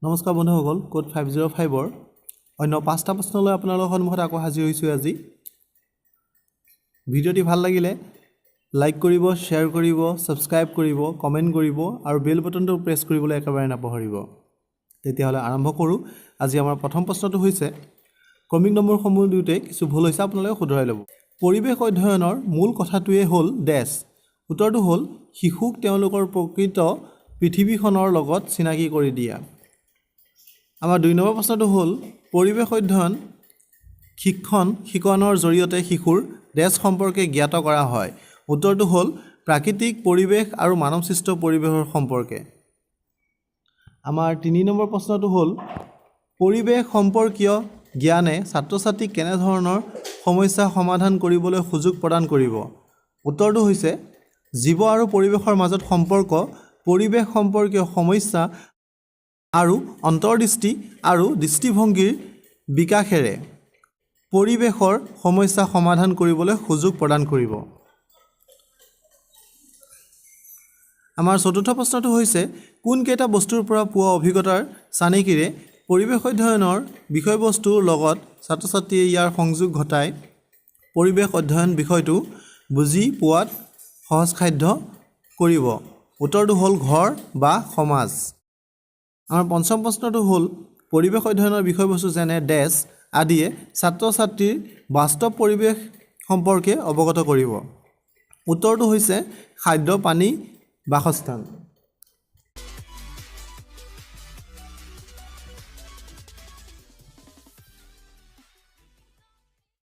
নমস্কাৰ বন্ধুসকল, কোড 505ৰ অন্য পাঁচটা প্ৰশ্নলৈ আপোনালোকৰ সন্মুখত আকৌ হাজিৰ হৈছোঁ আজি। ভিডিঅ'টি ভাল লাগিলে লাইক কৰিব, শ্বেয়াৰ কৰিব, ছাবস্ক্ৰাইব কৰিব, কমেণ্ট কৰিব আৰু বেল বটনটো প্ৰেছ কৰিবলৈ একেবাৰে নাপাহৰিব। তেতিয়াহ'লে আৰম্ভ কৰোঁ। আজি আমাৰ প্ৰথম প্ৰশ্নটো হৈছে, ক্ৰমিক নম্বৰসমূহ দিওঁতে কিছু ভুল হৈছে, আপোনালোকে শুধৰাই ল'ব। পৰিৱেশ অধ্যয়নৰ মূল কথাটোৱে হ'ল ডেছ। উত্তৰটো হ'ল শিশুক তেওঁলোকৰ প্ৰকৃত পৃথিৱীখনৰ লগত চিনাকি কৰি দিয়া। আমাৰ দুই নম্বৰ প্ৰশ্নটো হ'ল, পৰিৱেশ অধ্যয়ন শিক্ষণ শিকনৰ জৰিয়তে শিশুৰ ডেছ সম্পৰ্কে জ্ঞাত কৰা হয়। উত্তৰটো হ'ল প্ৰাকৃতিক পৰিৱেশ আৰু মানৱসৃষ্ট পৰিৱেশৰ সম্পৰ্কে। আমাৰ তিনি নম্বৰ প্ৰশ্নটো হ'ল, পৰিৱেশ সম্পৰ্কীয় জ্ঞানে ছাত্ৰ ছাত্ৰীক কেনেধৰণৰ সমস্যা সমাধান কৰিবলৈ সুযোগ প্ৰদান কৰিব? উত্তৰটো হৈছে জীৱ আৰু পৰিৱেশৰ মাজত সম্পৰ্ক, পৰিৱেশ সম্পৰ্কীয় সমস্যা আৰু অন্তৰ্দৃষ্টি আৰু দৃষ্টিভংগীৰ বিকাশেৰে পৰিৱেশৰ সমস্যা সমাধান কৰিবলৈ সুযোগ প্ৰদান কৰিব। আমাৰ চতুৰ্থ প্ৰশ্নটো হৈছে, কোনকেইটা বস্তুৰ পৰা পোৱা অভিজ্ঞতাৰ চানেকিৰে পৰিৱেশ অধ্যয়নৰ বিষয়বস্তুৰ লগত ছাত্ৰ ছাত্ৰীয়ে ইয়াৰ সংযোগ ঘটাই পৰিৱেশ অধ্যয়ন বিষয়টো বুজি পোৱাত সহজসাধ্য কৰিব? উত্তৰটো হ'ল ঘৰ বা সমাজ। আমাৰ পঞ্চম প্ৰশ্নটো হ'ল, পৰিৱেশ অধ্যয়নৰ বিষয়বস্তু যেনে ডেছ আদিয়ে ছাত্ৰ ছাত্ৰীৰ বাস্তৱ পৰিৱেশ সম্পৰ্কে অৱগত কৰিব। উত্তৰটো হৈছে খাদ্য, পানী, বাসস্থান।